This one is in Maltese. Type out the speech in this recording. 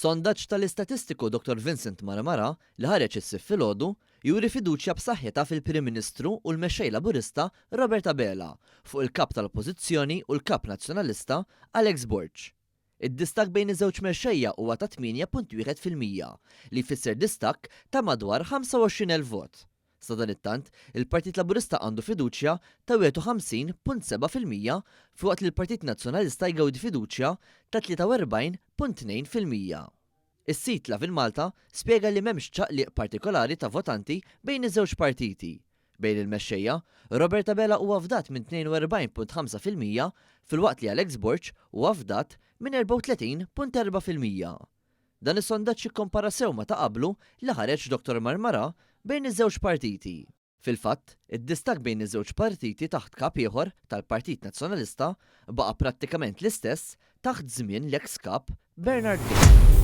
Sondaġġ tal-istatistiku Dottor Vincent Marmara li ħareġ is-Sibt filgħodu juri fiduċja b'saħħitha fil-Prim Ministru u l-Mexxej Laburista Robert Abela fuq il-Kap tal-Oppożizzjoni u l-Kap Nazzjonalista Alex Borg. Id-distakk bejn iż-żewġ mexxejja huwa ta' 8.1%, li jfisser distakk ta' madwar 25,000 vot. Sadanittant, il-Partit Laburista għandu fiduċja ta' 51.7% filwaqt li l-Partit Nazzjonalista jgawdi fiduċja ta' 43.2%. Is-sit Lovin Malta spjega li m'hemmx ċaqliq partikolari ta' votanti bejn iż-żewġ partiti. Bejn il-mexxejja, Robert Abela huwa fdat minn 42.5% filwaqt li Alex Borg huwa fdat minn 34.4%. Dan is-sondaġġ jikkompara sew ma' ta' qablu li ħareġ Dottor Marmarà bejn iż-żewġ partiti. Fil-fatt, id-distakk bejn iż-żewġ partiti taħt kap ieħor tal-Partit Nazzjonalista baqa' prattikament l-istess taħt żmien l-eks kap Bernard Grech.